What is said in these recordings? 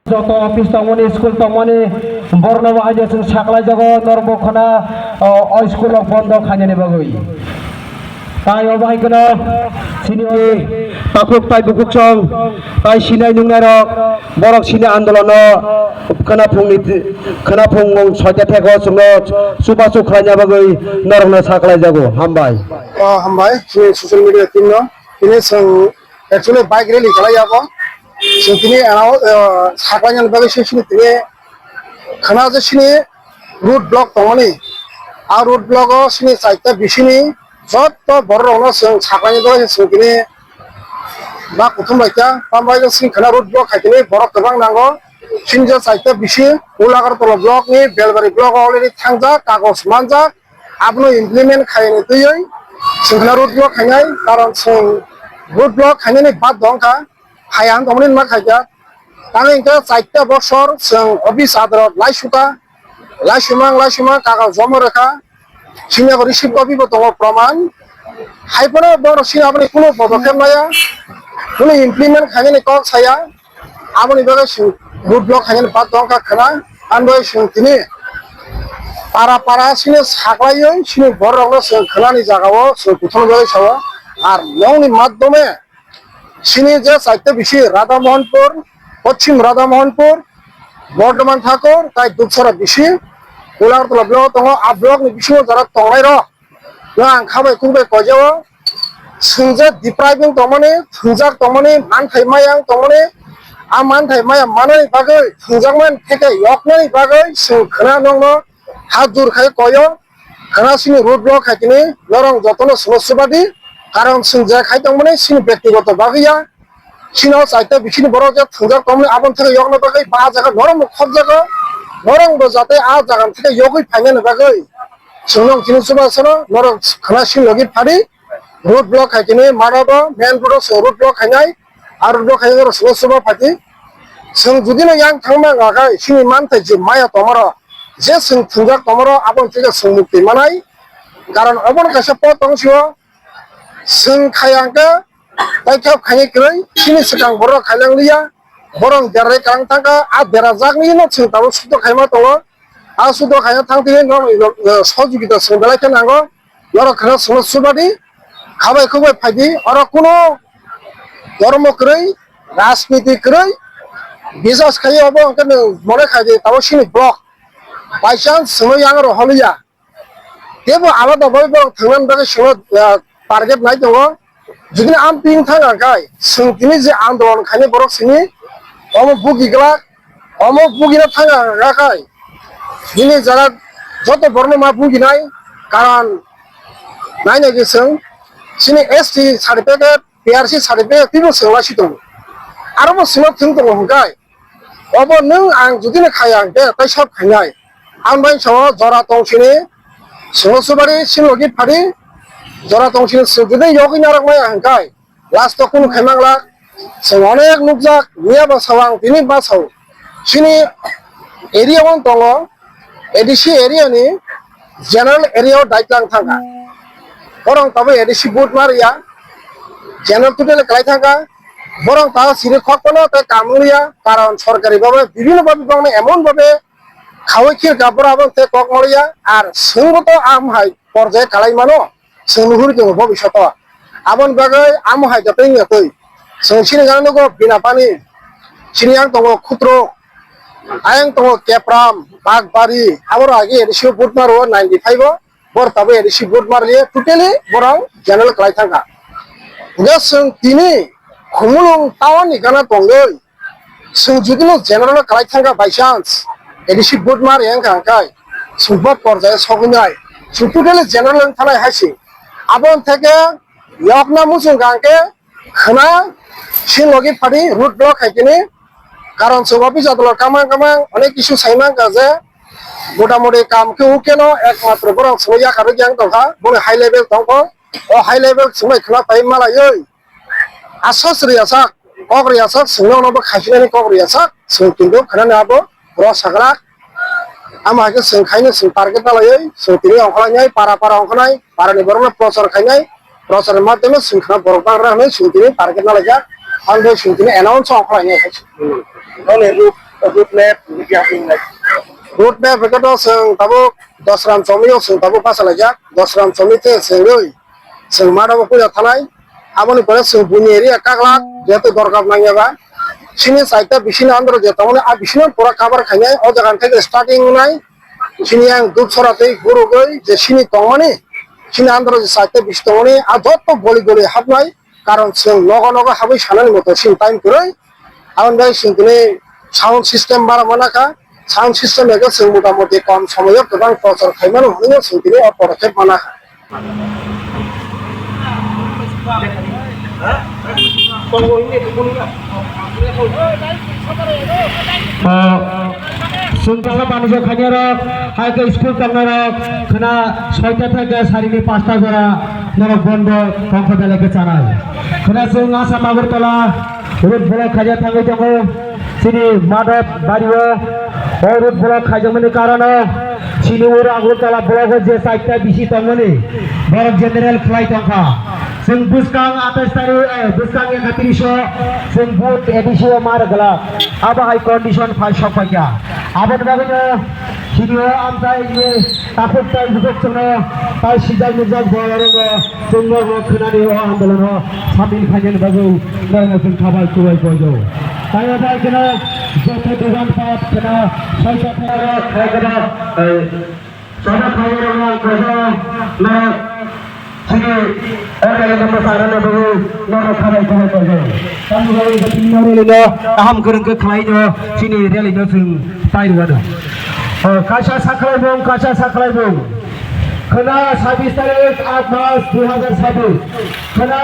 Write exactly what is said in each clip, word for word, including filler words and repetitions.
Joto office tongmani, school tongmani, borno bo ajo chwng saklai jago, norok bo khana, o, o school rok bondo khainani bagwi. Tai obo hai kheno sini takhuk tai bukhuk song, tai sinai nungnai rok, borok sini andolono khana phungni, khana phung soita thego chwngno chubachu khlaina bagwi norokno saklai jago. Hambai. O, hambai, chini social media team no. Tini chwng actually bike rally khlai ya bo. Chwng tini ano, eh, saklaina bagwi sini tini khana je sini road block tongmani. A road block o sini chaita bisini joto borok rokno chwng saklaina bagwi chwng tini ba kuthum bai kha. Tambai sini khana road block khai tini borok kwbang nango. Sini je chaita bisi Ulagartala block ni Belbari block o already thangjak, kagoj manjak. Abono implement khaini twiwi chwng khna road block khainai, karon chwng road block khainani bad dong kha, hai ang tongmani ma khaikha. Tamo hwnkhe chaita bosor chwng office adarot laisuka, laisumang, laisumang kagal jomo rwkha, sini abo receipt copy bo tongo proman. Hai phano borok sini aboni kuno podokhep laya, kuno implement khainani kok saya. Aboni bagwi chwng road block khainani bad tongkha khwna, ani bagwi chwng tini para para sini saklaiwi sini bororokno chwng khwnani jagao chwng kuthumna bagwi sao. Ar nokni madhyome sini je chaita bisi Radha Mohanpur, Poschim Radha Mohanpur, Bordhoman Thakur, tai Dupsara bisi, Ulagartala block tongo, a block ni bisingo jara tongnairok. No ang khabai khukbai koijao. Swngjak depriving tongmani, thwngjak tongmani, manthai maya wng tongmani, a manthai maya manani bagwi thwngjakmani theke yoknani bagwi chwng khwna nokno ha jur khai koyo. Khwna sini road block khai tini norok jotono chwngno chubadi, karon chwng je khai tongmani sini bektigoto bagwi ya. Sino chaita bisini borok je thwngjak tongmani aboni theke yokna bagwi ba jaga norokno khopjago, norokbo jate a jagani theke yogwi phainani bagwi. Chwngno chini chubachu no norok khwna sini logi phadi road block khai tini mara bo main road o chwng road block khainai, a road block khainai norok chwngno chuba phaidi. Chwng judino yang thangma wngkha khai sini manthai je maya tomaro, je chwng thwngjak tomaro aboni theke chwng mukti manai. Karon obono kaisa pot tong sio. Chwng khaya hwnkhe, tai khe khainai kwrwi, chini swkang borok khailang liya, borok derai kalang thangkha, a derajakni no chwng tabuk sudo khaima tongo, a sudo khaina thang tini norok, eh, sojogita chwng belai khe nango, norok kheno chwngno chubadi, khabai khukbai phaidi, oro kuno dhormo kwrwi, rajniti kwrwi, biswas khaiwi obo hwnkhe nwng mone khaidi tabuk chini block, by chance chwngno yang rw holiya. Teibo alada bai borok thangna bagwi chwngno, ah, target nai tongo. Judino amtwing thang ang khai, chwng tini je andolon khainai borok sini, omo bugi glak, omo bugina thang ang khai. Bini jaga joto borokno ma buginai, karon nai nai khe chwng chini S T certificate, P R C certificate twibo chwng lasi tongo. Aro bo chwngno thwng tongo hwnkhe, obo nwng ang judino khaya hwnkhe tai sab khainai. Ang bai sao jora tong sini, chwngno chubadi, sini logi phadi, jora tong sini chwng judino yogwi narwk maya hwnkhe, last o kunu khai manglak, chwng onek nukjak, miya ba sao ang tini ba sao. Chini area o tongo, A D C area ni general area o daitlang thangkha. Borok tabuk A D C vote ma rwya, general totally kwlai thangkha. Borok tabuk siri khok phano tei kam wngya, karon sorkari babe bibhinno babe bongni emon babe khaui khirkha borok abo tei kok ma rwya, ar chwngbo to am hai porjai kalai mano. Chwng nuhuri tongo bobishoto. Aboni bagwi amo hai joto wngya twi. Chwng chini gana nugo bina pani. Chini yang tongo khutro. Ayang tongo kepram, bakbari. Aboro agi A D C o vote maro ninety five o. Bor tabuk A D C vote marliye totally borok general kwlai thangkha. Hwnkhe chwng tini Khumulwng town ni gana tongwi. Chwng judino general kwlai thangkha by chance, A D C vote ma rwya wngkha hwnkhe, chwng bo porjai sogwi nai, chwng totally general wng thanai hai se. Aboni theke yokna muchung kha hwnkhe khwna sini logi phadi road block khai tini. Karon chwng office adolor kamang kamang onek kisu sai mankha je motamoti kam khe ukeno ekmatro borok chwngno yakarwi yang tongkha, boni high level tongkho. O high level chwngno khwna pai malaiwi. Aswk rwyasak, kok rwyasak, chwngno ono bo khaisinani kok rwyasak, chwng kintu khanani abo rw sagrak. Amo hai khe chwng khaino chwng target nalaiwi, chwng tini ongkhorlainai, para para ongkhornai, parani borokno prochar khainai, procharni madhyome chwng khna borok bangra hwnwi chwng tini target nalaijak, ang bai chwng tini announce ongkhorlainai hai se. Noni ruk Road map, road map hwnkhe to chwng tabuk Dosram chomwi o chwng tabuk bachalaijak. Dosram chomwi te chwngwi chwng mano bo puila thanai. Aboni pore chwng buini area kaglak, jehetu dorkar nangya ba. Chini chaita bisini andro je tongmani, a bisino pura cover khainai, o jaga theke starting wngnai. Chini yang Dupsora tei Gurugwi je chini tongmani, chini andro je chaita bisi tongmani, a jotto goli goli hapnai. Karon chwng nogo nogo habwi sanani moto chini time kwrwi. Aboni bagwi chwng tini sound system bara manakha. Sound system ego chwng motamoti kom somoyo kwbang prochar khaimano hwnwi chwng tini o podokep manakha. Chwng kisa banijak khainai rok, hai khe school tongnairok, khwna soita theke sarini pasta jora norok bondo tongkha belai khe chanai. Khwna chwng Assam Agartala road block khaijak thangwi tongo. Chini Madhab Bario o road block khaijakmani karono chini oro Agartala block o je chaita bisi tongmani borok general khlai tongkha. Chwng bwskang atais tarikh, eh, bwskang ekatris o chwng vote A D C o mar glak. Abo hai condition phai sok paikha. Aboni bagwino chini o amchai ni takhuk tai bukhuk chwngno tai sijak nukjak borok rokno chwng norok khwnani o andolon o samil khainani bagwi norokno chwng khabai chubai koijo. Taibo bai kheno joto dogan pat kheno soita kheno kheno, eh, soita kheno rokno koijo norok chini o rally no mwsarokno bagwi norok khabai chubai koijo. Tamni bagwi chini o rally no kaham kwrwng khe khlai no chini rally no chwng tai rwano. O kaisa sakhlai bung, kaisa sakhlai bung. Khwna sabis tarik, aat mas dui hazar sabis. Khwna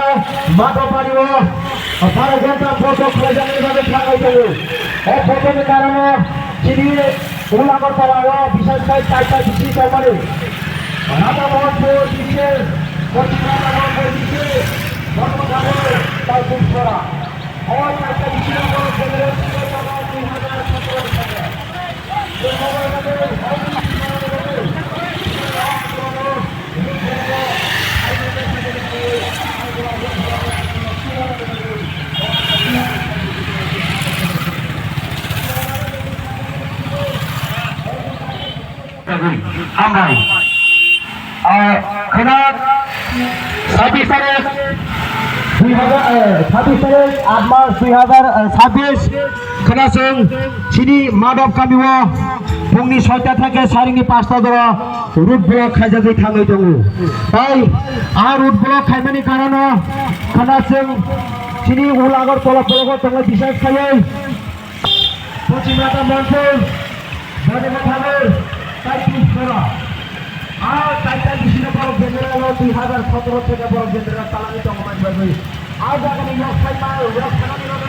Madhab Bario baro ghonta photo khlaijak ni bagwi thangai tongo. O photo ni karono chini Ul Agartala o bisas khai chaita bisi tongmani. Radha Mohanpur bisi, Poschim Radha Mohanpur bisi, Dharmanagar, Talpur Sora. O chaita bisi no borok general secretary dui hazar satro ni saka. Hambai. Ah, khwna sabis tarik dui hazar, eh, sabis tarik aat mas dui hazar sabis khwna chwng chini Madhab kamio phungni soita theke saringni pasta jora road block khaijagwi thangwi tongo. Tai a road block khaimani karono khwna chwng chini Ul Agartala block o tongo bisas khaiwi Poschim Radha Mohanpur, Bhadra Thakur, Taipur Sora. A taita bisino borok general o dui hazar sotoro theke borok general talangwi tongmani bagwi. A jagani yok saima, yok sanani rok